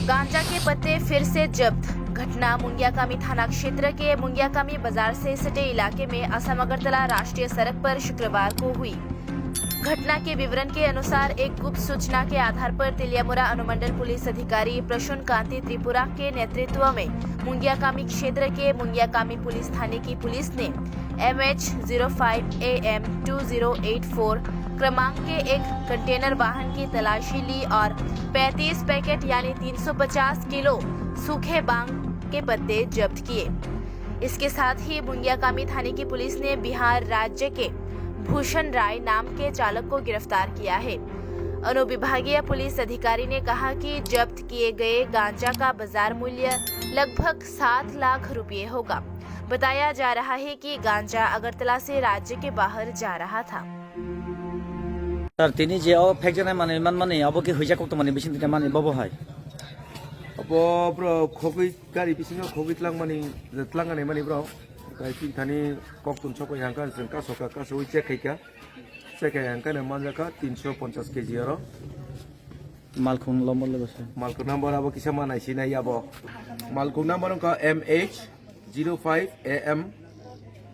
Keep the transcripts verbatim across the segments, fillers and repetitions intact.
गांजा के पत्ते फिर से जब्त। घटना मुंगियाकामी थाना क्षेत्र के मुंगियाकामी बाजार से सटे इलाके में असम अगरतला राष्ट्रीय सड़क पर शुक्रवार को हुई। घटना के विवरण के अनुसार, एक गुप्त सूचना के आधार पर तेलियामुरा अनुमंडल पुलिस अधिकारी प्रसून कांति त्रिपुरा के नेतृत्व में मुंगियाकामी क्षेत्र के मुंगियाकामी पुलिस थाने की पुलिस ने M H zero five A M two zero eight four क्रमांक के एक कंटेनर वाहन की तलाशी ली और पैंतीस पैकेट यानी तीन सौ पचास किलो सूखे बांग के पत्ते जब्त किए। इसके साथ ही मुंगियाकामी थाने की पुलिस ने बिहार राज्य के भूषण राय नाम के चालक को गिरफ्तार किया है। अनुविभागीय पुलिस अधिकारी ने कहा कि जब्त किए गए गांजा का बाजार मूल्य लगभग सात लाख रुपए होगा। बताया जा रहा है कि गांजा अगरतला से राज्य के बाहर जा रहा था। Sir, tini je o phekjaknai manwi manmani, abo khe huijak koktwmani bising tini mani bobo hai? Abo bro khogwi gari bisingo khogwi tlangmani, tlangani mani bro. Kai chini thani koktwm sokoi hangkha, chwng kasoka, kasowi check khaikha. Check khai hangkha no manjakha tinsho ponchas kg oro. Malkhung lombor le bwsai. Malkhung number abo kisa ma naisinai abo. Malkhung number wngkha M H zero five A M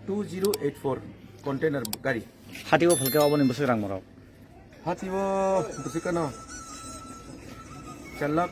two zero eight four, container gari. Hati o phalke oboni bwswk rang morok. Hati o bwswk kano char lakh